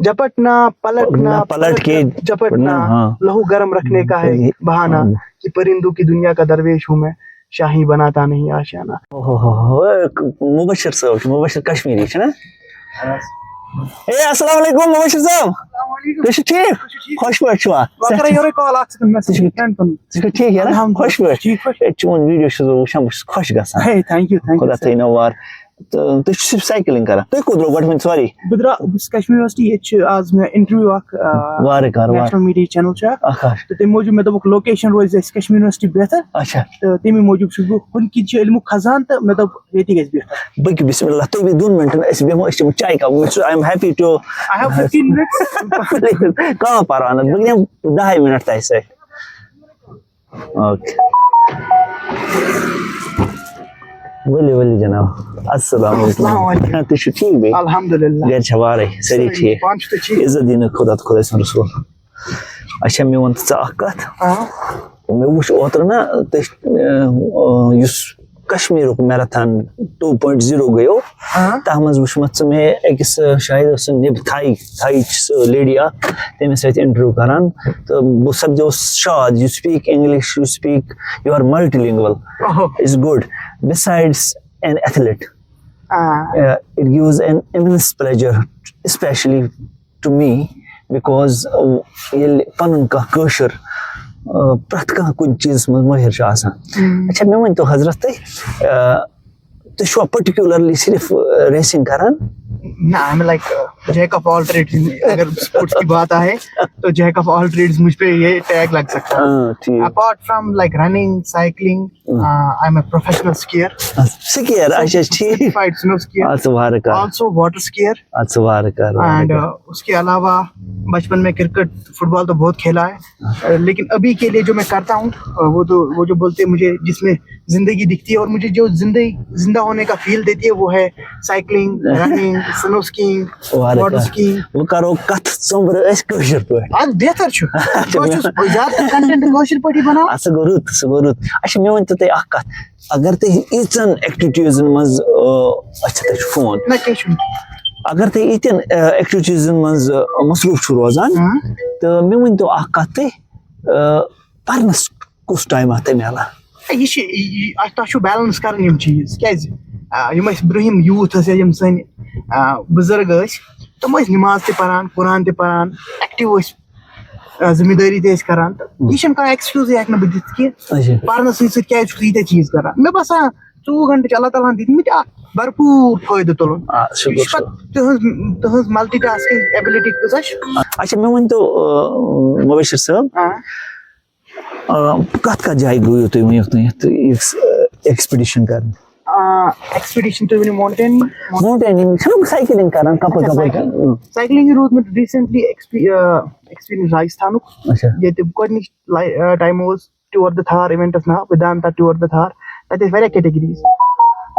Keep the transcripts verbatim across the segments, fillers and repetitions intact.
झपटना, पलटना, ना पलट के पलट कर झपटना, हाँ। लहू गर्म रखने का है ये, बहाना हाँ। कि परिंदों की दुनिया का दरवेश हूँ मैं, शाही बनाता नहीं आशियाना। اوہو، مبشر صٲب چھُ، مبشر کشمیٖری چھُ نا؟ اے، السلام علیکم مبشر صٲب۔ السلام علیکم۔ تُہۍ چھِو ٹھیٖک؟ تُہۍ چھِو ٹھیٖک؟ خۄش پٲٹھۍ چھِوا؟ وۄنۍ کَرے یورَے call اَکھ second، مےٚ تُہۍ چھِو، سۭتۍ ٹٮ۪نٛٹ پَنُن۔ تُہۍ چھِو ٹھیٖک یارا؟ الحمدللہ۔ خۄش پٲٹھۍ؟ ٹھیٖک پٲٹھۍ۔ ہے، چون video چھُس بہٕ وٕچھان، بہٕ چھُس خۄش گژھان۔ ہے، thank you، thank you، خۄدا sir۔ تھٲینو وار۔ تہٕ تُہۍ چھِو صرف cycling کران۔ تُہۍ کوٚت درٛاو گۄڈٕ وۄنۍ سورُے؟ بہٕ درٛاو، بہٕ چھُس کشمیر university، ییٚتہِ چھُ آز مےٚ interview اکھ، آ، وارٕ کار، وارٕ۔ National media channel چھُ اکھ۔ اکھ اکھ۔ تہٕ تَمہِ موٗجوٗب مےٚ دوٚپُکھ location روزِ اَسہِ کشمیر university بہتر۔ اچھا۔ تہٕ تَمی موٗجوٗب چھُس بہٕ ہُنہِ کِنۍ چھُ علمُک خزانہٕ تہٕ مےٚ دوٚپ ییٚتی گژھِ بہتر۔ بہٕ کہِ بسم اللہ، تُہۍ بِہِو دۄن مِنٹَن، أسۍ بیٚہمو، أسۍ چٮ۪مو چایہِ کپ۔ مےٚ چھُ، I am happy to I have fifteen minutes۔ کانٛہہ پرواے نہٕ، بہٕ نِمہٕ دَہَے مِنٹ تۄہہِ سۭتۍ۔ اوکے۔ ؤلِو، ؤلِو جناب۔ السلام علیکم۔ السلام علیکم۔ تُہۍ چھِو ٹھیٖک بیٚیہِ؟ الحمدللہ۔ گرِ چھا وارے؟ سٲری سٲری۔ ٹھیٖک؟ پانہٕ چھِو تُہۍ ٹھیٖک؟ عزت دِنہٕ خۄدا تہٕ خۄداے سُنٛد رسول۔ اچھا، مےٚ وَن تہٕ ژٕ اکھ کَتھ۔ آ۔ مےٚ وٕچھ اوترٕ نا، تُہۍ، اَ، یُس کشمیٖرُک میراتھن ٹوٗ پوینٹ زیٖرو گٔیو، آ۔ تَتھ منٛز وٕچھمَتھ ژٕ مےٚ أکِس، اَ، شاید ٲس سۄ نِب تھاے، تھاے چھِ سۄ lady اکھ، تٔمِس سۭتۍ interview کران۔ تہٕ بہٕ سپدیوس شاد، you speak English, you speak, you are multilingual. Oh. It's good. Besides an athlete, آ۔ uh, it gives an immense pleasure, especially to me, because, uh, ییٚلہِ پَنُن کانٛہہ کٲشُر، uh, پرٛٮ۪تھ کانٛہہ کُنہِ چیٖزَس منٛز مٲہِر چھُ آسان۔ ہم۔ اچھا، مےٚ ؤنۍ تو حضرت تُہۍ، uh، تُہۍ چھِوا particularly صرف، uh, racing کران؟ نہ، I'm like, uh, jack of all trades۔ اگر sports کی بات آئے تو jack of all trades مجھ پہ یہ tag لگ سکتا ہے۔ ہاں، ٹھیٖک۔ Apart from, like, running, cycling, Hum. Uh, I'm a professional skier۔ Skier، اچھا، ٹھیٖک۔ Certified snow skier۔ اَدٕ سا وارٕ کار۔ Also water skier۔ اَدٕ سا وارٕ کار، وارٕ And, کار۔ Uh, اس کے علاوہ بچپن میں کرکٹ، فٹ بال تو بہت کھیلا ہے۔ Uh, لیکن ابھی کے لیے جو میں کرتا ہوں، uh, وہ تو، وہ جو بولتے ہیں مجھے، جس میں زندگی دکھتی ہے اور مجھے جو زندگی، زندہ ہونے کا فیل دیتی ہے، وہ ہے سائیکلنگ، رننگ، سنو اسکیئنگ، وارٕ واٹر کار۔ اسکیئنگ۔ وۄنۍ کرو کتھ ژۄمبرٕ أسۍ کٲشِر پٲٹھۍ۔ اَدٕ بہتر چھُ۔ اچھا، بہٕ چھُس زیادٕ تر content کٲشِر پٲٹھی بناوان۔ اَدٕ سُہ گوٚو رُت، سُہ گوٚو رُت۔ اچھا، مےٚ ؤنۍ تو تُہۍ اکھ کتھ، اگر تُہۍ ییٖژن ایکٹیویٹیٖزن منٛز، آ، اچھا، تۄہہِ چھُ فون۔ نہ، کینٛہہ چھُنہٕ۔ اگر تُہۍ ییٖتٮ۪ن، آ، ایکٹیویٹیٖزن منٛز، آ، مصروٗف چھِو روزان، ہاں۔ تہٕ مےٚ ؤنۍ تو اکھ کتھ تُہۍ، آ، پرنس کُس ٹایم آو تۄہہِ میلان؟ یہِ چھِ، یہِ، یہِ، اَتھ، تۄہہِ چھُو بیلنس کرٕنۍ یِم چیٖز۔ کیازِ؟ آ، یِم اَسہِ برٛونٛہِم یوٗتھ ٲسۍ یا یِم سٲنۍ، آ، بُزرگ ٲسۍ، تِم ٲسۍ نِماز تہِ پران، قرآن تہِ پران، ایکٹیو ٲسۍ، آ، ذمہٕ دٲری تہِ ٲسۍ کران۔ تہٕ یہِ چھُنہٕ کانٛہہ ایکسکیوزٕے ہٮ۪کہٕ نہٕ بہٕ دِتھ کینٛہہ۔ اچھا۔ پرنہٕ سۭتۍ سۭتۍ کیازِ چھُکھ ژٕ ییٖتیٛاہ چیٖز کران؟ مےٚ باسان، ژوٚوُہ گھنٹہٕ چھِ اللہ تعالیٰ ہن دِتمٕتۍ اکھ بھرپوٗر فٲیدٕ تُلُن۔ آ، شُکُر، یہِ چھُ پتہٕ شُکُر۔ تُہٕنٛز، تُہٕنٛز ملٹی ٹاسکنگ ایبلٹی کۭژاہ چھِ؟ اچھا، مےٚ ؤنۍ تو، آ، مبشر صٲب، آ۔ آ، کتھ کتھ جایہِ گٔیو تُہۍ وۄنۍ یوٚتام یتھ، یُس، آ، ایکسپیڈیشن کرنہِ؟ آ، ایکسپیڈیشن تُہۍ ؤنِو ماونٹین؟ ماونٹیننگ چھِنہ سایکلنگ کران، کپٲرۍ اچھا، کپٲرۍ؟ سایکلنگ۔ اۭں۔ سایکلنگ روٗد مےٚ ریسنٹلی ایکسپی-، آ، ایکسپیرینس راجستھانُک۔ اچھا۔ ییٚتہِ گۄڈٕنِچ لاے-، آ، ٹایم اوس ٹیور دی تھار ایونٹس ناو، ویدانتا ٹیور دی تھار۔ تتہِ ٲسۍ واریاہ کیٹگریز،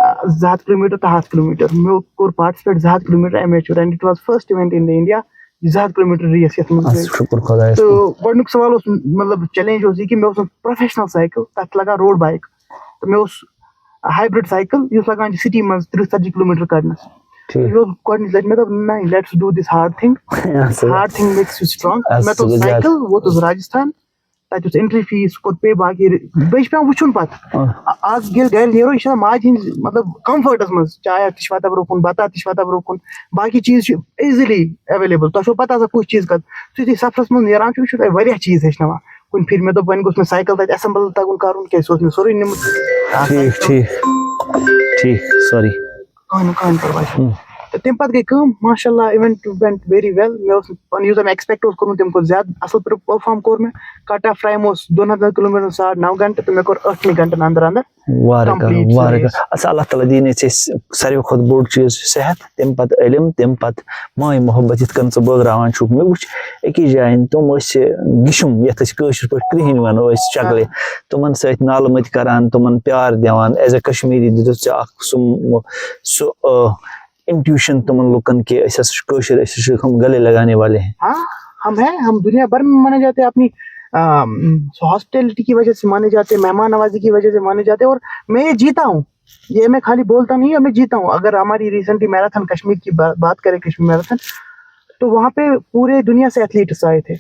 آ، زٕ ہتھ کلوٗمیٹر تہٕ ہتھ کلوٗمیٹر۔ مےٚ کوٚر پارٹیسپیٹ زٕ ہتھ kilometre, and it was first event in the India۔ یہِ زٕ ہتھ کلوٗمیٹر ریس یَتھ منٛز اَدٕ گٔے۔ شُکُر خۄدایَس کُن۔ تہٕ گۄڈٕنیُک سوال اوس، مطلب، چیلنج اوس یہِ کہِ مےٚ اوس نہٕ پروفیشنل سایکل، تَتھ چھِ لگان روڈ بایک۔ تہٕ مےٚ اوس ہایبرڈ سایکل، یُس لگان چھِ سٹی منٛز ترٕٛہ ژتجی کلوٗمیٹر کڑنَس۔ ٹھیٖک۔ یہِ اوس گۄڈٕنِچ لٹہِ، مےٚ دوٚپ، "نہ، let's do this hard thing۔ اَدٕ سا۔ Hard thing makes you strong۔" اَدٕ سا، مےٚ توٚگ گژھِ سایکل، ووتُس راجستھان، تَتہِ اوس entry fees، کوٚر pay باقٕے۔ بیٚیہِ چھُ پٮ۪وان وٕچھُن پَتہٕ۔ آ۔ آ-، آز ییٚلہِ گرِ نیرو، یہِ چھِ آسان ماجہِ ہِنٛز، مطلب، کمفٲرٹس منٛز، چاے تہِ چھِ وَتہ برونٛہہ کُن، بَتہ تہِ چھِ وَتہ برونٛہہ کُن، باقٕے چیٖز چھِ easily available۔ تۄہہِ چھو پَتہ آسان کُس چیٖز کَتھ۔ تُہۍ یُتھُے سفرس منٛز نیران چھِو، یہِ چھُو تۄہہِ واریاہ چیٖز ہیٚچھناوان۔ کُنہِ پھِرِ مےٚ دوٚپ، وۄنۍ گوٚژھ مےٚ سایکل تَتہِ assemble تَگُن کَرُن، کیٛازِ سُہ اوس مےٚ سورُے نیوٗمُت۔ ٹھیٖک، ٹھیٖک، ٹھیٖک، sorry۔ کٕہٕنۍ، کٕہٕنۍ پرواے چھُنہٕ۔ ہُم۔ تہٕ تَمہِ پَتہٕ گٔے کٲم، ماشاء اللہ، event went very well۔ مےٚ اوس پَنُن، یوٗتاہ مےٚ expect اوس کوٚرمُت، تَمہِ کھۄتہٕ زیادٕ اَصٕل پٲٹھۍ perform کوٚر مےٚ۔ Cut off time اوس دۄن ہَتَن کِلوٗمیٖٹرَن ساڑ نَو گھنٹہٕ، تہٕ مےٚ کوٚر ٲٹھنٕے گھنٹَن اندر اندر وارٕ کارٕ، complete سُہ وارٕ race۔ کارٕ۔ اَصٕل، اللہ تعالیٰ دِیِن اَسہِ ساروی کھۄتہٕ بوٚڑ چیٖز چھُ صحت، تَمہِ پَتہٕ علم، تَمہِ پَتہٕ ماے محبت، یِتھ کٔنۍ ژٕ بٲگراوان چھُکھ۔ مےٚ وٕچھ أکِس جایہِ، تِم ٲسۍ گِشُم، یَتھ أسۍ کٲشِر پٲٹھۍ کرٛہِنۍ وَنو أسۍ شکلہِ، آ۔ تِمَن سۭتۍ نالہٕ مٔتۍ کران، تِمَن پیار دِوان۔ As a Kashmiri دِتُتھ ژےٚ اَکھ سُہ، سُہ، آ، intuition تِمَن لُکَن کہِ أسۍ ہسا چھِ کٲشِر، أسۍ ہسا چھِ ہم گلے لگانے والے ہیں۔ ہاں، ہم ہیں، ہم دنیا بھر میں مانے جاتے ہیں اپنی، آم، hospitality کی وجہ سے مانے جاتے ہیں، مہمان نوازی کی وجہ سے مانے جاتے ہیں، اور میں یہ جیتا ہوں، یہ میں خالی بولتا نہیں ہوں، میں جیتا ہوں۔ اگر ہماری recently میراتھن کشمیر کی با-، بات کریں، کشمیر میراتھن، तो वहाँ पे पूरे दुनिया से एथलीट्स आए थे।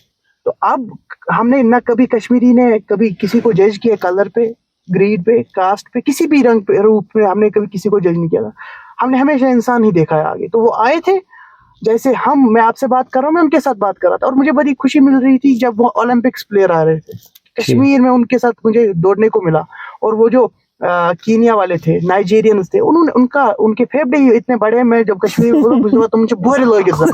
तो अब हमने ना कभी कश्मीरी ने कभी किसी को जज किया कलर पे, ग्रीड पे, कास्ट पे, किसी भी रंग पे, रूप पे हमने कभी किसी को जज नहीं किया था। हमने हमेशा इंसान ही देखा है आगे। तो वो आए थे, जैसे हम, मैं आपसे बात कर रहा हूँ, मैं उनके साथ बात कर रहा था, और मुझे बड़ी खुशी मिल रही थी जब वो ओलंपिक्स प्लेयर आ रहे थे। कश्मीर में उनके साथ मुझे दौड़ने को मिला, और वो जो अ, कीनिया वाले थे, नाइजीरियंस थे, उन्होंने उनका उनके फेफड़े ही इतने बड़े हैं, मैं जब कश्मीर में बोलूँ, गुजरात, तो मुझे बोरे लगे सर।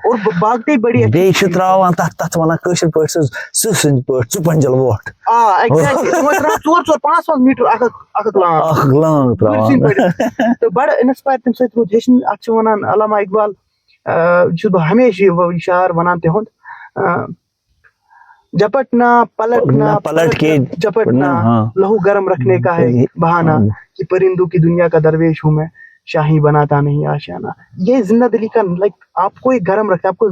और ब- भागते ही बड़ी अच्छी بیٚیہِ چھِ speed۔ تراوان تَتھ تَتھ وَنان کٲشِر پٲٹھۍ سُہ سٕژ سٕنٛدۍ پٲٹھۍ ژُپنٛجل ووٚٹھ۔ آ ایگزیکٹلی تِمو ترٛاو ژور ژور پانٛژھ پانٛژھ میٖٹر اکھ اکھ اکھ اکھ لانٛگ۔ اکھ لانٛگ بٔرۍ سٕنٛدۍ تراوان۔ پٲٹھۍ۔ تہٕ بڑٕ انسپایر تَمہِ سۭتۍ روٗد ہیٚچھِنۍ۔ اکھ چھِ وَنان علامہ اقبال، آ، چھُس بہٕ ہمیشہِ یہِ یہِ شعر وَنان تِہُنٛد، آ، جپٹنا پلٹنا نہ، پلٹ کے جپٹنا ہاں۔ لہو گرم رکھنے کا ہے بہانا، کہ پرندوں کی دنیا کا درویش ہوں میں، شاہی بناتا نہیں آشیانہ۔ یہ زندہ دلی کا، لائک، آپ کو ایک گرم رکھتا ہے، آپ کو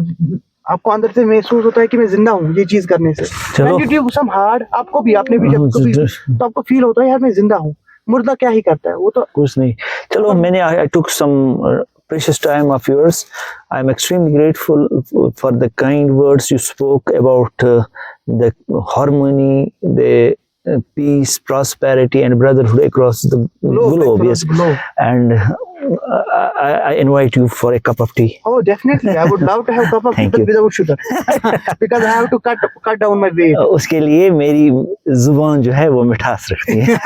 آپ کو اندر سے محسوس ہوتا ہے کہ میں زندہ ہوں یہ چیز کرنے سے۔ چلو۔ When you do some hard, آپ کو بھی، آپ نے بھی جب کبھی، تو آپ کو فیل ہوتا ہے، یار، میں زندہ ہوں، مردہ کیا ہی کرتا ہے وہ تو۔ کچھ نہیں۔ چلو، میں نے I took some precious time of yours. I am extremely grateful for the kind words you spoke about the harmony, the peace, prosperity and brotherhood across the globe, yes. And I invite you for a cup of tea. Oh, definitely, I would love to have cup of tea, but without sugar, because I have to cut cut down my weight. اس کے لیے میری زبان جو ہے وہ مٹھاس رکھتی ہے۔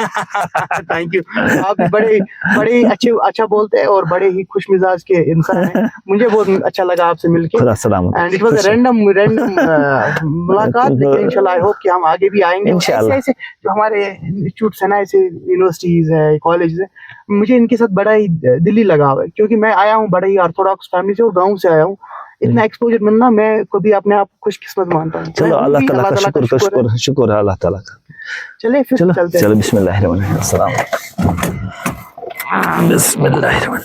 Thank U. آپ بھی بڑے بڑے ہی اچھے اچھا بولتے ہیں اور بڑے ہی خوش مزاج کے انسان ہیں۔ مجھے بہت اچھا لگا آپ سے مل کے۔ خدا سلامت۔ And it was a random random ملاقات، لیکن انشاءاللہ I hope کہ ہم آگے بھی آئیں گے۔ انشاءاللہ۔ ایسے ایسے جو ہمارے انسٹیٹیوٹس ہیں نا، ایسے یونیورسٹیز ہیں، کالجز ہیں، مجھے ان کے ساتھ بڑا ہی دلی لگاؤ ہے، کیونکہ میں آیا ہوں بڑا ہی آرتھوڈاکس فیملی سے اور گاؤں سے آیا ہوں۔ اتنا ایکسپوجر ملنا، میں کبھی اپنے آپ کو خوش قسمت مانتا ہوں۔ چلو، اللہ تعالیٰ کا شکر۔ شکر۔ شکر ہے اللہ تعالیٰ کا۔ چلیے پھر چلو، چلتے ہیں۔ چلو، بسم اللہ الرحمن الرحیم۔ السلام۔ بسم اللہ الرحمن۔